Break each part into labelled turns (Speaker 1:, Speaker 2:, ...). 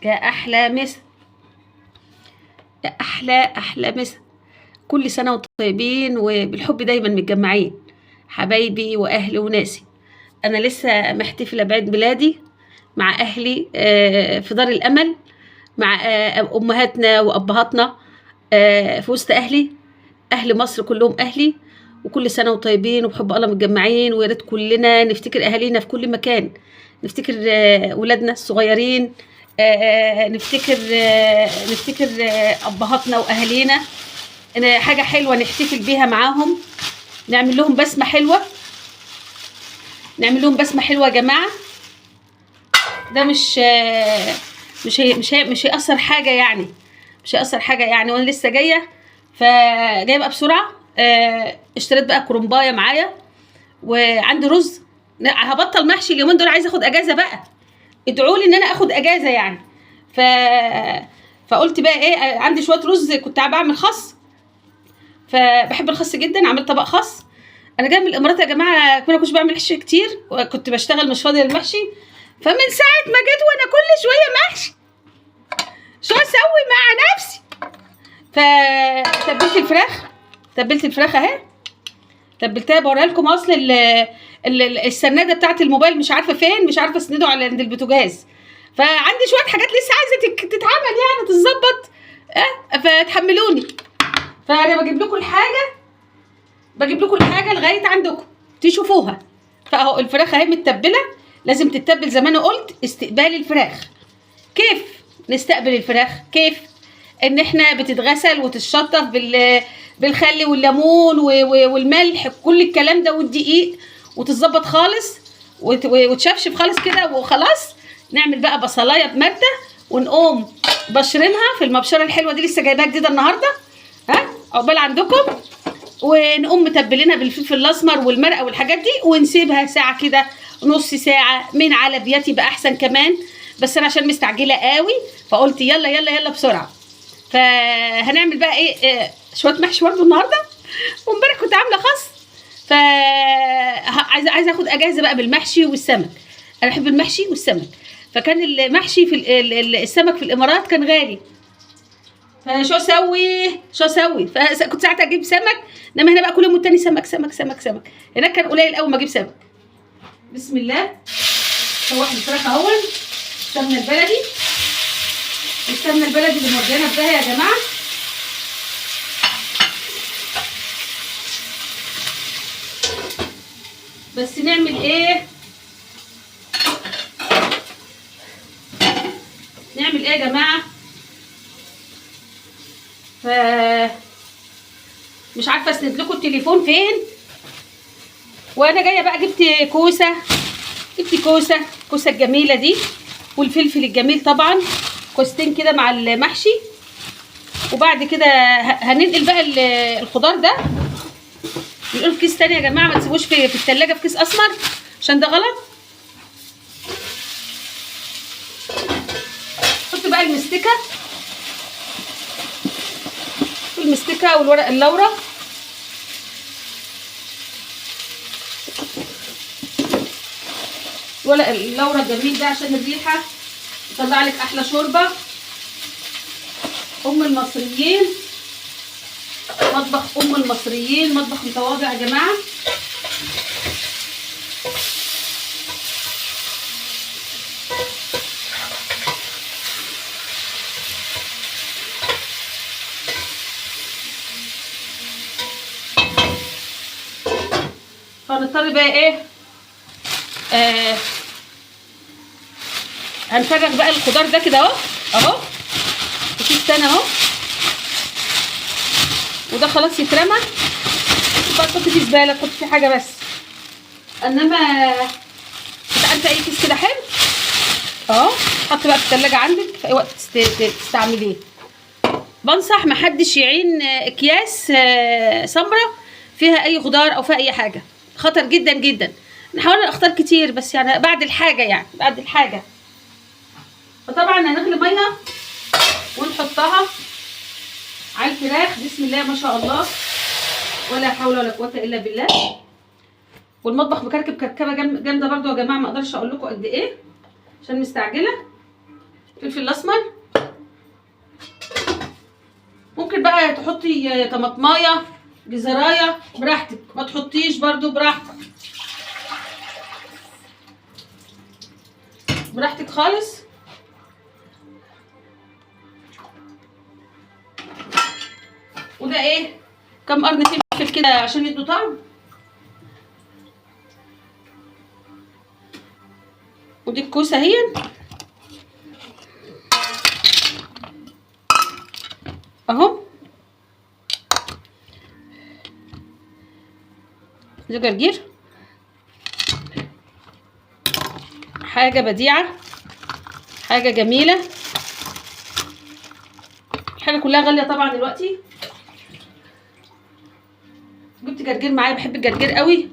Speaker 1: يا احلى مسا، يا احلى احلى مسا. كل سنة وانتم طيبين وبالحب دايما متجمعين حبايبي واهلي وناسي. انا لسه محتفله بعيد ميلادي مع اهلي في دار الامل، مع امهاتنا وابهاتنا، في وسط اهلي، اهل مصر كلهم اهلي. وكل سنة وطيبين وبحب الله متجمعين. ويا ريت كلنا نفتكر اهالينا في كل مكان، نفتكر ولادنا الصغيرين، نفتكر ابهاتنا واهالينا. حاجة حلوة نحتفل بيها معاهم، نعمل لهم بسمه حلوة، نعمل لهم بسمه حلوة يا جماعة. ده مش هيأثر حاجة يعني، مش هيأثر حاجة يعني. وانا لسه جاية، فجايه بقى بسرعة. اشتريت بقى كرنبايه معايا وعندي رز. هبطل محشي اليومين دول، عايزه اخد اجازه بقى، ادعوا لي ان انا اخد اجازه يعني. فقلت بقى ايه، عندي شوية رز كنت بعمل خس، فبحب الخس جدا، عملت طبق خس. انا جاية من الامارات يا جماعة، كنت كنتش بعمل محشي كتير، وكنت بشتغل مش فاضية للمحشي. فمن ساعة ما جيت وانا كل شوية محشي، شو اسوي مع نفسي؟ فتبلت الفراخ، تبلت الفراخ اهي، تبلتها بوريها لكم. اصل السناده بتاعت الموبايل مش عارفه فين، مش عارفه اسنده على عند البوتاجاز. فعندي شوية حاجات لسه عايزه تتعمل يعني، تتظبط، فتحملوني. فانا بجيب لكم الحاجة، بجيب لكم الحاجة لغاية عندكم تشوفوها. فاهو الفراخ اهي متبله، لازم تتبل زي ما انا قلت. استقبال الفراخ، كيف نستقبل الفراخ؟ كيف ان احنا بتتغسل وتتشطف بالخل والليمون والملح، كل الكلام ده، والدقيق، وتتظبط خالص وتشفشف خالص كده وخلاص. نعمل بقى بصلايه بمرده ونقوم بشرينها في المبشره الحلوة دي، لسه جايباها جديدة النهارده، ها عقبال عندكم. ونقوم متبلينها بالفلفل الاسمر والمرقه والحاجات دي، ونسيبها ساعة كده، نص ساعة من على بياتي بقى احسن كمان. بس انا عشان مستعجلة قوي فقلت يلا يلا يلا بسرعة. فهنعمل بقى ايه، شوية محشي برده النهارده، وامبارح كنت عامله خس. ف عايزه اخد اجازه بقى بالمحشي والسمك. انا بحب المحشي والسمك، فكان المحشي في السمك في الامارات كان غالي. فشو اسوي؟ شو اسوي؟ فكنت ساعتها اجيب سمك، انما هنا بقى كل يوم والتاني سمك سمك سمك سمك. هناك كان قليل قوي ما اجيب سمك. بسم الله. شوح الفراخ اهو، السمنة البلدي، السمنة البلدي اللي موديانا في داهية يا جماعة. بس نعمل ايه؟ نعمل ايه يا جماعة؟ ف مش عارفه اسند لكم التليفون فين. وانا جاية بقى جبت كوسة، جبت كوسة، الكوسه الجميلة دي والفلفل الجميل طبعا، كوستين كده مع المحشي. وبعد كده هننقل بقى الخضار ده، نقول في كيس تاني يا جماعة، ما تسيبوش في التلاجة في كيس اسمر عشان ده غلط. حط بقى المستكه، المستكه والورق اللورا، ورق اللورا الجميل ده عشان الريحة يطلع لك احلى شوربة. ام المصريين، مطبخ ام المصريين، مطبخ متواضع يا جماعة. فهنضطر بقى ايه، هنفرغ بقى الخضار ده كده اهو اهو في كيس تاني اهو، وده خلاص يترمى بقى، تحطي فيه زبالة، تحطي فيه حاجة بس. انما انت عارفه اي كيس كده حلو اهو، حط بقى في التلاجة عندك في اي وقت تستعمليه. بنصح محدش يعين اكياس سمرة فيها اي خضار او فيها اي حاجة، خطر جدا جدا. نحاول الاخطار كتير بس يعني بعد الحاجة، يعني بعد الحاجة. فطبعا هنغلي مية ونحطها على الفراخ. بسم الله ما شاء الله، ولا حول ولا قوة الا بالله. والمطبخ مكركب كركبه جامدة برضو يا جماعة، ما اقدرش اقول لكم قد ايه عشان مستعجلة. الفلفل الاسمر. ممكن بقى تحطي طماطمايه، جزرايه، براحتك، ما تحطيش برضو براحتك، براحتك خالص. وده ايه، كام قرن فلفل كده عشان يدوا طعم. ودي الكوسه اهي اهو، ده جرجير، حاجة بديعه، حاجة جميلة. الحاجة كلها غالية طبعا دلوقتي. جبت جرجير معايا، بحب الجرجير قوي.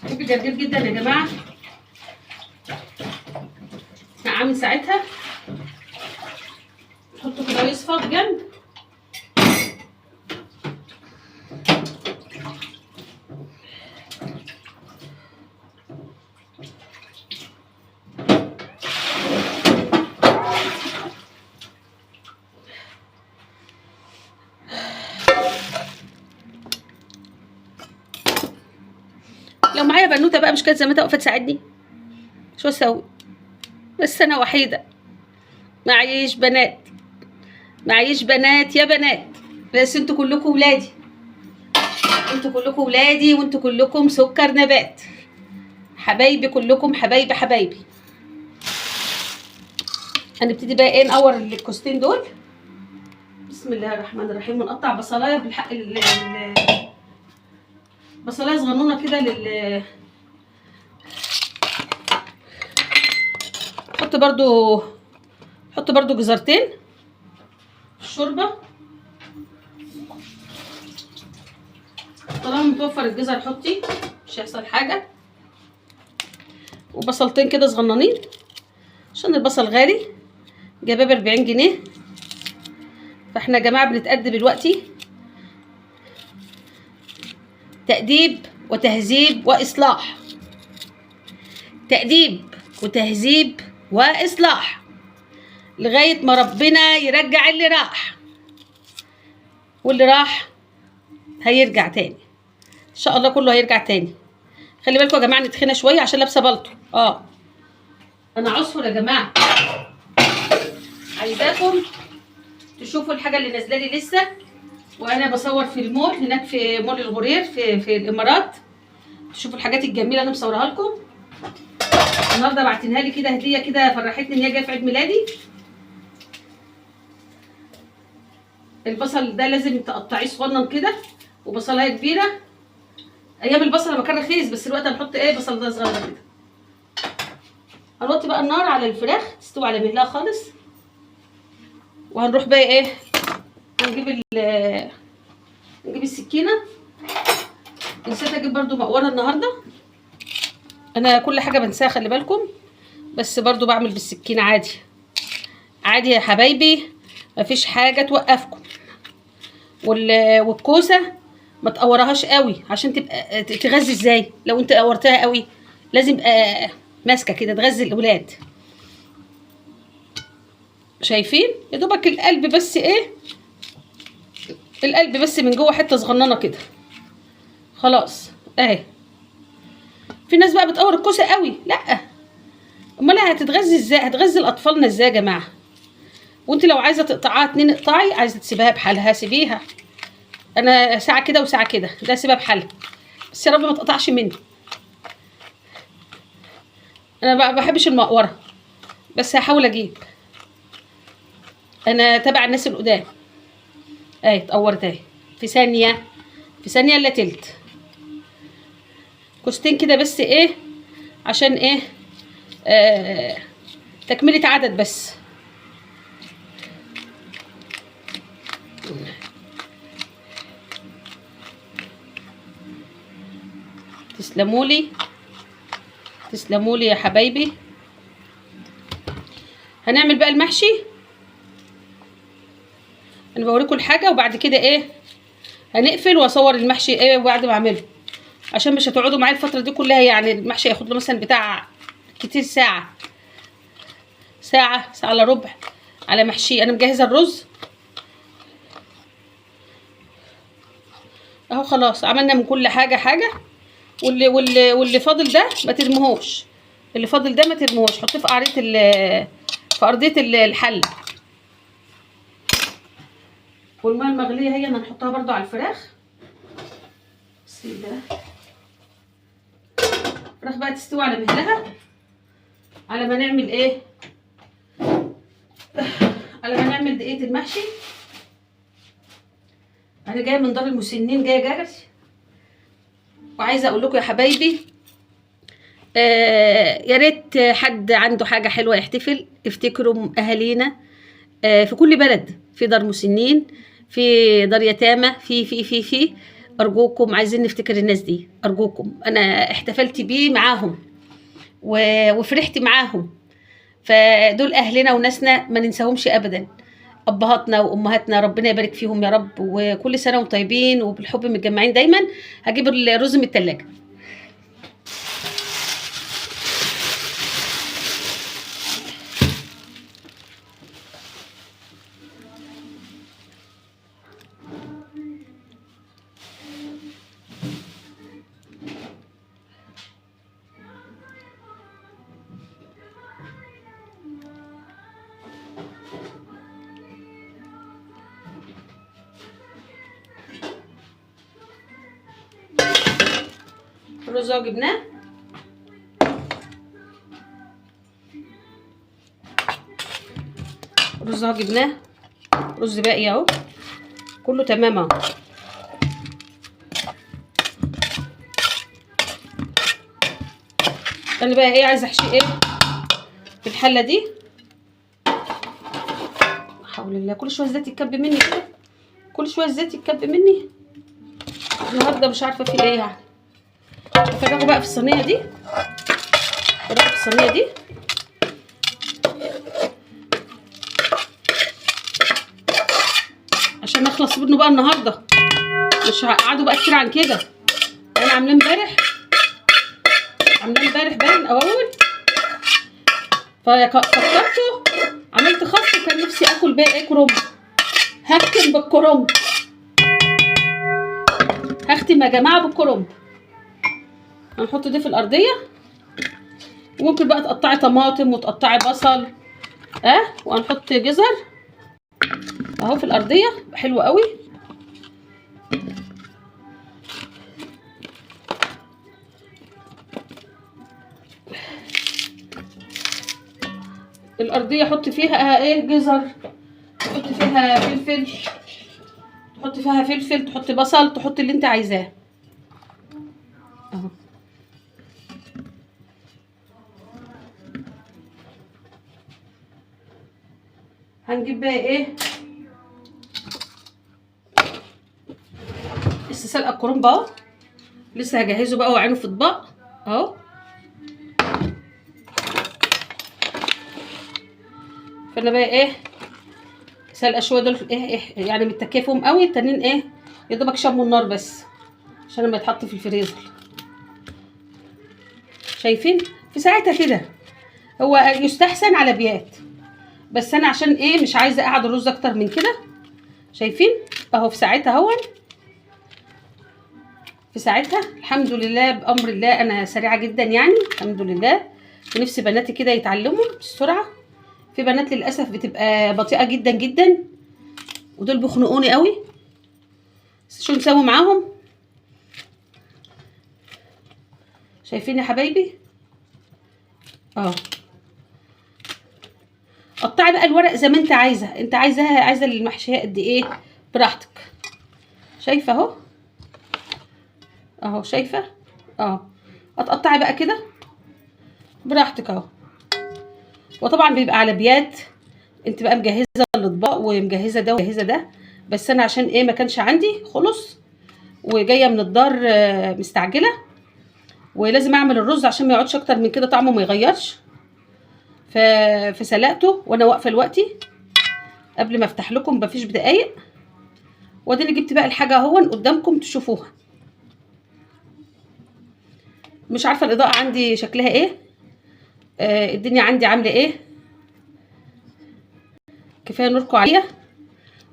Speaker 1: بحب الجرجير جدا يا جماعة. نعم ساعتها نحطه كده يصفى بجنب. لو معايا بنوته بقى مش كانت زمانتها واقفة تساعدني، شو اسوي؟ بس انا وحيده، معيش بنات، معيش بنات يا بنات، بس انتوا كلكم ولادي، انتوا كلكم ولادي، وانتوا كلكم سكر نبات، حبايبي كلكم، حبايبي حبايبي. هنبتدي بقى ايه، نقور الكوستين دول. بسم الله الرحمن الرحيم. ونقطع بصلايه بالحق، بصلايه صغنونه كده لل، حط برضو، حط برضو جزرتين الشوربة طالما متوفر الجزر حطي، مش هيحصل حاجة. وبصلتين كده صغننين عشان البصل غالي، جايباه ب40 جنيه. فاحنا يا جماعة بنتأدب دلوقتي، تأديب وتهذيب وإصلاح، تأديب وتهذيب وإصلاح، لغاية ما ربنا يرجع اللي راح، واللي راح هيرجع تاني إن شاء الله، كله هيرجع تاني. خلي بالكم يا جماعة نتخنة شوية عشان لابسة بلطو. أنا عصفر يا جماعة، عايزاكم تشوفوا الحاجة اللي نازلة لي لسه، وأنا بصور في المول هناك في مول الغرير في الإمارات. تشوفوا الحاجات الجميلة اللي أنا مصورها لكم النهارده، بعتينها لي كده هديه كده، فرحتني ان هي جاية في عيد ميلادي. البصل ده لازم تقطعيه صغنن كده، وبصلايه كبيرة. ايام البصل لما كان رخيص، بس الوقت هنحط ايه، بصل ده صغيرة كده. هنوطي بقى النار على الفراخ تستوي على مهلها خالص. وهنروح بقى ايه، هنجيب نجيب السكينة. نسيت اجيب برده مقوره النهارده، انا كل حاجة بنساها خلي بالكم، بس برضو بعمل بالسكينة عادي عادي يا حبايبي، مفيش حاجة توقفكم. والكوسه ما تقورهاش قوي عشان تبقى تغذي. ازاي لو انت قورتها قوي؟ لازم يبقى ماسكه كده تغذي الاولاد. شايفين يا دوبك القلب بس ايه، القلب بس من جوه حتة صغننه كده خلاص اهي. في ناس بقى بتقور الكوسه قوي، لا امال هتتغذي ازاي؟ هتغذي الاطفالنا ازاي يا جماعة؟ وانت لو عايزه تقطعها 2 اقطعي، عايزه تسيبها بحالها سيبيها. انا ساعة كده وساعة كده، ده سيبها بحالها، بس يا رب ما تقطعش مني. انا ما بحبش المقوره، بس هحاول اجيب، انا تبع الناس القدام. اهي اتقورت اهي في ثانية، في ثانية الا تلت. كوستين كده بس ايه، عشان ايه، تكمله عدد بس. تسلمولي تسلمولي يا حبايبي. هنعمل بقى المحشي، انا بوريكم الحاجة وبعد كده ايه هنقفل واصور المحشي ايه بعد ما اعمله. عشان مش هتقعدوا معايا الفترة دي كلها. يعني المحشي ياخد له مثلا بتاع كتير ساعة، ساعة، ساعة الا ربع على محشي. انا مجهزة الرز اهو، خلاص عملنا من كل حاجة حاجة. واللي فاضل ده ما ترميهوش، اللي فاضل ده ما ترميهوش، حطيه في قعريه في ارضية الحلة. والمية المغليه هي اللي هنحطها برضو على الفراخ. بسم الله. الفراخ بقى تستوي على مهلها، على ما نعمل ايه، على ما نعمل دقيقة المحشي. انا جاية من دار المسنين، جاية جري. وعايزه اقول لكم يا حبايبي، يا ريت حد عنده حاجة حلوة يحتفل، افتكروا اهالينا في كل بلد، في دار مسنين، في دار يتامى، في في في في ارجوكم عايزين نفتكر الناس دي، ارجوكم. انا احتفلت بيه معاهم وفرحت معاهم، فدول اهلنا وناسنا ما ننساهمش ابدا، ابهاتنا وامهاتنا ربنا يبارك فيهم يا رب. وكل سنة وانتم طيبين وبالحب متجمعين دايما. هجيب الرز من التلاجة. الرز اهو جبناه، الرز اهو جبناه، رز باقي اهو كله تمام اهو. انا بقى ايه عايزه احشيه ايه في الحلة دي. لا حول الله، كل شوية الزيت يتكب مني كده، كل شوية الزيت يتكب مني النهارده، مش عارفه في ايه يعني. افرغه بقى في الصينية دي، افرغه في الصينية دي. عشان اخلص منه بقى النهارده، مش هقعده بقى كتير عن كده. انا عاملاه امبارح، عاملاه امبارح باين او اول، فكرته عملت خس وكان نفسي اكل بقى ايه كرنب. هختم بالكرنب، هختم يا جماعة بالكرنب. هنحط دي في الارضية، وممكن بقى تقطعي طماطم وتقطعي بصل، وهنحط جزر اهو في الارضية، حلو قوي. الارضية حط فيها ايه جزر، تحط فيها فلفل، تحط فيها فلفل، تحط بصل، تحط اللي انت عايزاه اهو. هنجيب بقى ايه، لسه سلقه الكرنب اهو، لسه هجهزه بقى واعينه في اطباق اهو. فانا بقى ايه سلقه شوية دول ايه يعني متكيه فيهم قوي، التانيين ايه يا دوبك شموا النار بس عشان لما يتحط في الفريزر. شايفين في ساعتها كده، هو يستحسن على بيات، بس انا عشان ايه مش عايزه اقعد الرز اكتر من كده. شايفين اهو في ساعتها اهو، في ساعتها الحمد لله بامر الله انا سريعة جدا يعني الحمد لله. ونفسي بناتي كده يتعلموا بسرعة، في بنات للاسف بتبقى بطيئه جدا جدا، ودول بيخنقوني قوي، بس شو نسوي معاهم. شايفين يا حبايبي اه. قطعي بقى الورق زي ما انت عايزه، انت عايزاها عايزه المحشيه قد ايه براحتك. شايفه اهو اهو، شايفه اه. هتقطعي بقى كده براحتك اهو. وطبعا بيبقى على بيات، انت بقى مجهزة الاطباق ومجهزه ده ومجهزه ده، بس انا عشان ايه ما كانش عندي خلص وجاية من الدار مستعجلة، ولازم اعمل الرز عشان ما يقعدش اكتر من كده طعمه ما يغيرش. فسلقته وانا واقفة دلوقتي قبل ما افتح لكم مفيش بدقايق. واديني جبت بقى الحاجة اهو قدامكم تشوفوها. مش عارفه الاضاءة عندي شكلها ايه، الدنيا عندي عامله ايه. كفاية نوركم عليا.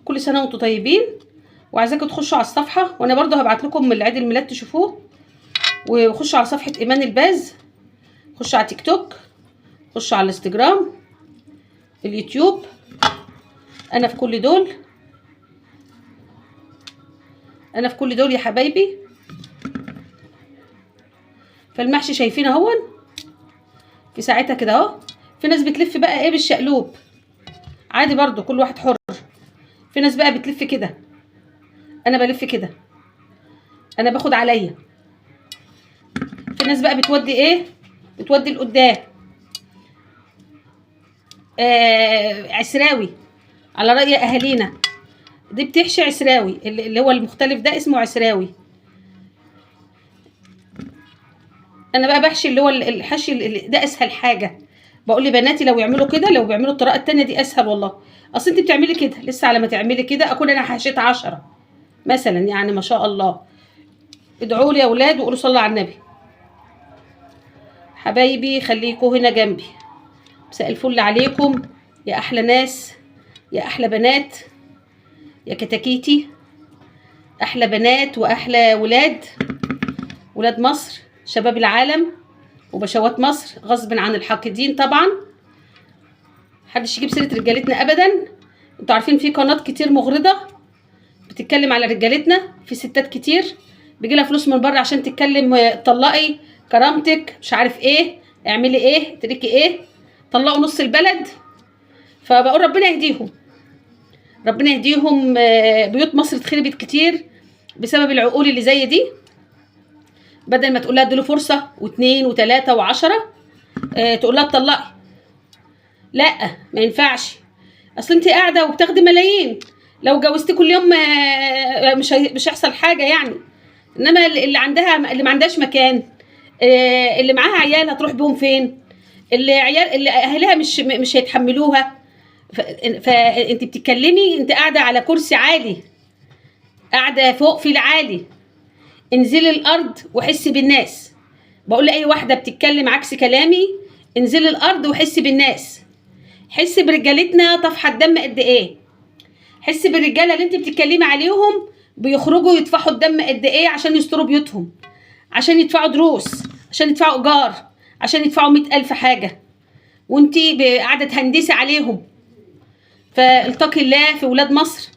Speaker 1: كل سنة وانتم طيبين. وعايزاكم تخشوا على الصفحة، وانا برضو هبعت لكم من عيد الميلاد تشوفوه. وخشوا على صفحة ايمان الباز، خشوا على تيك توك، خشوا على الانستجرام، اليوتيوب، انا في كل دول، انا في كل دول يا حبايبي. فالمحشي شايفين اهون في ساعتها كده اهو. في ناس بتلف بقى ايه بالشقلوب، عادي برضو كل واحد حر. في ناس بقى بتلف كده، انا بلف كده، انا باخد عليا. في ناس بقى بتودي ايه، بتودي لقدام. عسراوي على رأي اهالينا، دي بتحشي عسراوي، اللي هو المختلف ده اسمه عسراوي. انا بقى بحشي اللي هو الحشي اللي ده اسهل حاجة. بقول لبناتي لو يعملوا كده، لو بيعملوا الطريقة التانية دي اسهل والله. اصل انت بتعملي كده لسه، على ما تعملي كده اكون انا حشيت 10 مثلا، يعني ما شاء الله. ادعوا لي يا اولاد وقولوا صلوا على النبي. حبايبي خليكوا هنا جنبي. مساء الفل عليكم يا احلى ناس، يا احلى بنات، يا كتاكيتي، احلى بنات واحلى ولاد، ولاد مصر، شباب العالم وبشوات مصر، غصب عن الحاقدين طبعا. محدش يجيب سيره رجالتنا ابدا. انتوا عارفين في قناة كتير مغرضه بتتكلم على رجالتنا، في ستات كتير بيجي لها فلوس من بره عشان تتكلم، طلقي كرامتك، مش عارف ايه، اعملي ايه، تركي ايه، طلقوا نص البلد. فبقول ربنا يهديهم، ربنا يهديهم. بيوت مصر اتخربت كتير بسبب العقول اللي زي دي. بدل ما تقول لها اديله فرصة و2 و3 و10، تقول لها اتطلقي. لا ما ينفعش، اصل انت قاعدة وبتاخدي ملايين، لو جوزتي كل يوم مش هيحصل حاجة يعني. انما اللي عندها، اللي ما عندهاش مكان، اللي معاها عيال هتروح بيهم فين؟ اللي عيال اللي اهلها مش هيتحملوها. فانت بتتكلمي، انت قاعدة على كرسي عالي، قاعدة فوق في العالي، انزلي الارض وحسي بالناس. بقول لاي واحدة بتتكلم عكس كلامي، انزلي الارض وحسي بالناس، حسي برجالتنا طفحه الدم قد ايه، حسي بالرجاله اللي انت بتتكلمي عليهم بيخرجوا يدفعوا الدم قد ايه عشان يستروا بيوتهم، عشان يدفعوا دروس، عشان يدفعوا ايجار، عشان يدفعوا 100,000 حاجة، وانتي قاعدة تهندسي عليهم. فالتقي الله في ولاد مصر.